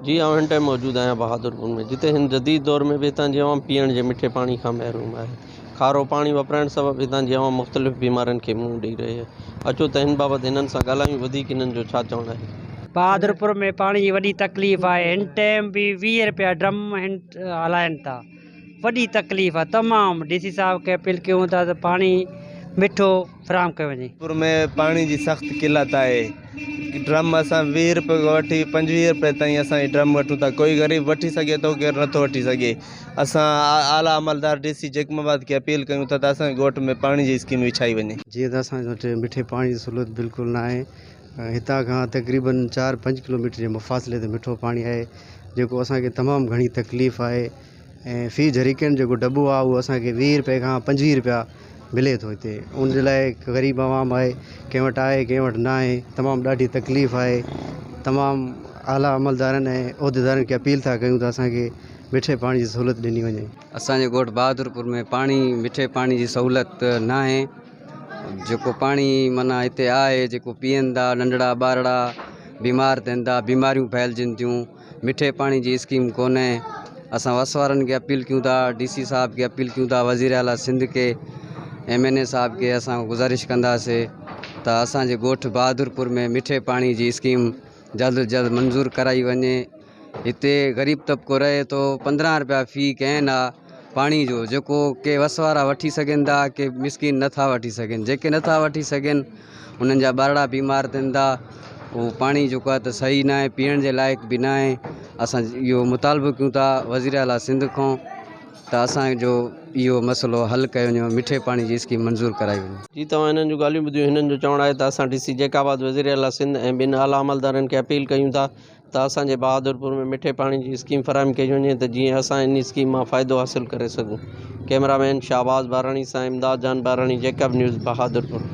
جي آئون هن ٽائيم موجود آهيان بهادرپور ۾ جتي هن جديد دور ۾ به هتان جي عوام پيئڻ جي مٺي پاڻي کان محروم آهي. کارو پاڻي وپرائڻ سبب هتان جي عوام مختلف بيمارين کي منهن ڏئي رهي آهي. اچو ته هن بابت هنن سان ڳالهايون وڌيڪ هنن جو ڇا چوڻ آهي. بهادرپور ۾ پاڻي جي وڏي تڪليف آهي هن ٽيم به 20 رپيا ڊرم هن هلائن ٿا وڏي تڪليف آهي تمام ڊي سي صاحب کي اپيل ڪيون ٿا ته پاڻي مٺو فراهم ڪيو وڃي. پور ۾ پاڻي جي سخت قلت آهي ڊرم اسان 20 روپئي کان وٺي 25 روپئي تائين اسان هي ڊرم وٺون ٿا ڪوئي غريب وٺي سگهي ٿو ڪير نٿو وٺي سگهي اسان اعليٰ عملدار ڊي سي جيڪب آباد کي اپيل ڪيون ٿا ته اسان جي ڳوٺ ۾ پاڻي جي اسڪيم وڇائي وڃي. جيئن ته اسان وٽ مٺي پاڻي جي سهولت بلڪل ناهي هتان کان تقريبن 4 5 ڪلوميٽر جي مفاصلي تي مٺو پاڻي آهي جيڪو اسان کي تمام گهڻي تڪليف آهي ۽ في جھريڪن جيڪو ڊٻو آهي اهو اسان کي 20 روپئي کان 25 روپيا ملي ٿو هتي ان جي لاء غريب عوام آهي ڪنهن وٽ آهي ڪنهن وٽ نه آهي تمام ڏاڍي تڪليف آهي تمام اعليٰ عملدارن ۽ عهديدارن کي اپيل ٿا ڪيون ته اسان کي مٺي پاڻي جي سهولت ڏني وڃي. اسان جي ڳوٺ بهادرپور ۾ پاڻي مٺي پاڻي جي سهولت ناهي جيڪو پاڻي معنيٰ هتي آهي جيڪو پيئن ٿا ننڍڙا ٻارڙا بيمار ٿين ٿا بيماريون ڦهلجن ٿيون مٺي پاڻي جي اسڪيم ڪونهي اسان وس وارن کي اپيل ڪيون ٿا ڊي سي صاحب کي اپيل ڪيون ٿا وزير اعليٰ سنڌ کي ايم اين اي صاحب کي اسان گذارش ڪنداسي ته اسانجي ڳوٺ بهادرپور ۾ مٺي پاڻي جي اسڪيم جلد از جلد منظور ڪرائي وڃي هتي غريب طبقو رهي ٿو 15 روپيا في ڪين آ پاڻي جو جيڪو ڪي وس وارا وٺي سگهن ٿا ڪي مسڪين نٿا وٺي سگهن جيڪي نٿا وٺي سگهن انهن جا ٻارڙا بيمار ٿين ٿا اهو پاڻي جيڪو آهي ته صحيح ناهي پيئڻ جي لائق به ناهي اسان اهو مطالبو ڪيون ٿا وزير اعليٰ سنڌ کان ته اسانجو اهو مسئلو حل ڪيو وڃي مٺي پاڻي جي اسڪيم منظور ڪرائي وڃي. جي توهان هنن جون ڳالهيون ٻڌيون هنن جو چوڻ آهي ته اسان ڊي سي جيڪب آباد وزير اعليٰ سنڌ ۽ ٻين اعليٰ عملدارن کي اپيل ڪيون ٿا ته اسان جي بهادرپور ۾ مٺي پاڻي جي اسڪيم فراهم ڪئي وڃي ته جيئن اسان ان اسڪيم مان فائدو حاصل ڪري سگهون. ڪئميرا مين شهباز بهراڻي سان امداد جان بهراڻي جيڪب نيوز بهادرپور.